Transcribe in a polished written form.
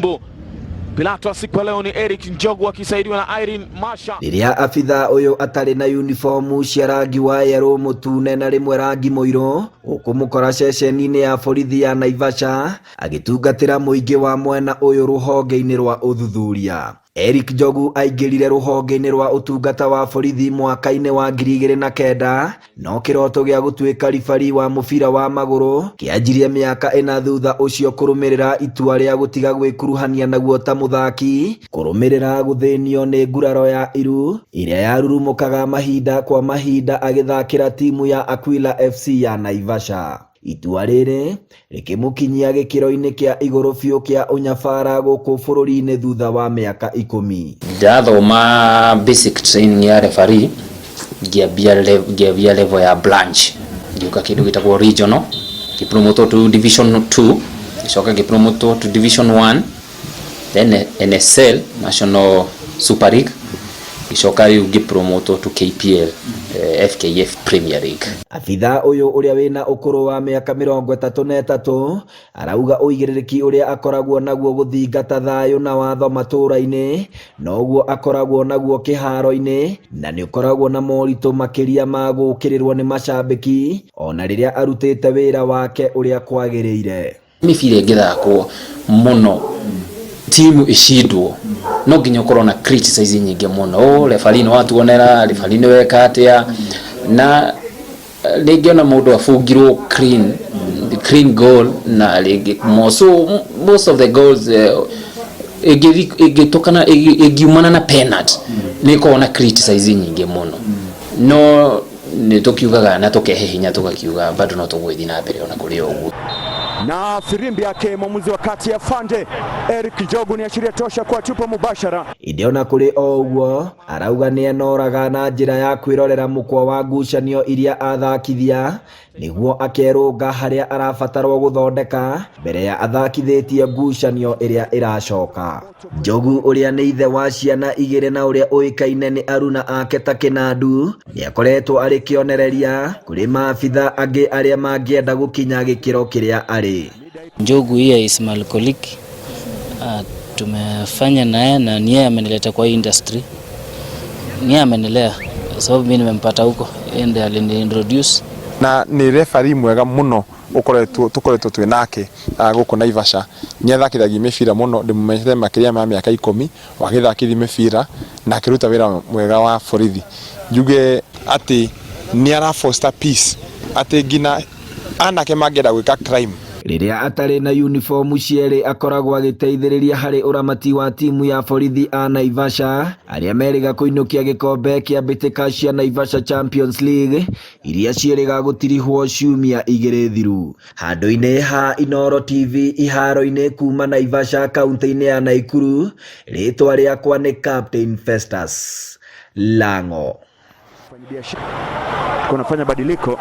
kabumbu. Pilato wa siku ya leo ni Eric Njogu akisaidiwa na Irene Masha. Rĩrĩa abithaa ũyũ atarĩ na uniformu cia rangi wa yerũ, mũtune na rĩmwe rangi mũirũ, ũkũmũkora ceceni-inĩ ya borithi ya Naivasha agĩtungatĩra mũingĩ wa mwena ũyũ rũhonge-inĩ rwa ũthuthuria. Eric Njogu aingĩrire rũhonge-inĩ rwa ũtungata wa borithi mwaka-inĩ wa 2009, no kĩroto gĩa gũtuĩka ribari wa mũbira wa magũrũ kĩanjirie mĩaka 4 thutha ũcio, kũrũmĩrĩra itua rĩa gũtiga gwĩkuruhania naguo ta mũthaki kũrũmĩrĩra gũthĩnio nĩ nguraro ya iru ĩrĩa yarurumũkaga mahinda kwa mahinda agĩthakĩra timu ya Aquila FC ya Naivasha. Itua rĩrĩ rĩkĩmũkinyia gĩkĩro-inĩ kĩa igũrũ biũ kĩa ũnyabara gũkũ bũrũri-inĩ thutha wa mĩaka 10. Ndathoma basic training ya referee, ngĩambia level ya branch, ngĩũka kĩndũ gĩtagwo regional, ngĩpromotwo to division 2, ngĩcoka ngĩpromotwo to division 1, then NSL, National Super League, ngĩcoka rĩu ngĩpromotwo to KPL, FKF Premier League. Abithaa ũyũ ũrĩa wĩna ũkũrũ wa mĩaka 33 arauga ũigĩrĩrĩki ũrĩa akoragwo naguo gũthingata thayũ na watho matũra-inĩ noguo akoragwo naguo kĩharo-inĩ, na nĩ ũkoragwo na moritũ makĩria ma gũũkĩrĩrwo nĩ macambĩki ona rĩrĩa arutĩte wĩra wake ũrĩa kwagĩrĩire. Mĩbira ĩngĩthakwo mũno, timu icindwo, no nginya ũkorwo na criticize nyingĩ mũno: "Oh, referee nĩ watuonera, referee nĩ weka atĩa?" Na rĩngĩ ona mũndũ abungirwo clean clean goal, na rĩngĩ most of the goals ĩngĩtũkana, ĩngiumana na penalty, nĩ ĩkoragwo na criticize nyingĩ mũno. No nĩ tũkiugaga na tũkehe hinya, tũgakiuga bado no tũgũgĩthiĩ na mbere ona kũrĩ o ũguo. Na firimbi yake mwamuzi wa kati ya Fande Eric Njogu ni ashiria tosha kwa tupo mubashara. Ĩndĩ ona kũrĩ o ũguo, arauga nĩ enoraga na njĩra ya kwĩrorera mũkwa wa ngucanio iria athakithia nĩguo akerũnga harĩa arabatarwo gũthondeka mbere ya athakithĩtie ngucanio ĩrĩa ĩracoka. Njogu ũrĩa nĩ ithe wa ciana 2 na ũrĩa ũĩkaine nĩ aruna ake ta Kĩnandu, nĩ akoretwo arĩ kĩonereria kũrĩ maabitha angĩ arĩa mangĩenda gũkinya gĩkĩro kĩrĩa arĩ. Njogu here is my colleague. Tumefanya naye na ni yeye amenileta kwa hii industry. Ni yeye amenilea sababu mimi nimempata huko, yeye ndiye aliniintroduce. Na nĩ referee mwega mũno ũkoretwo tũkoretwo twĩ nake gũkũ Naivasha. Nĩ athakithagia mĩbira mũno, ndĩmũmenyete makĩria ma mĩaka 10 wagĩthakithia mĩbira na akĩruta wĩra mwega wa borithi. Njuge atĩ nĩ ara foster peace, atĩ nginya anake mangĩenda gwĩka crime. Rĩrĩa atarĩ na uniformu cierĩ, akoragwo agĩteithĩrĩria harĩ ũramati wa timu ya borithi a Naivasha arĩa merĩga kũinũkia gĩkombe kĩa mbĩtĩka cia Naivasha Champions League iria ciĩrĩga gũtirihwo ciumia 2 thiru. Handũ-inĩ ha Inooro TV iharo-inĩ kuma Naivasha, kaunti-inĩ ya Naikuru, rĩtwa rĩakwa nĩ Captain Festus Lango. Kunafanya badiliko.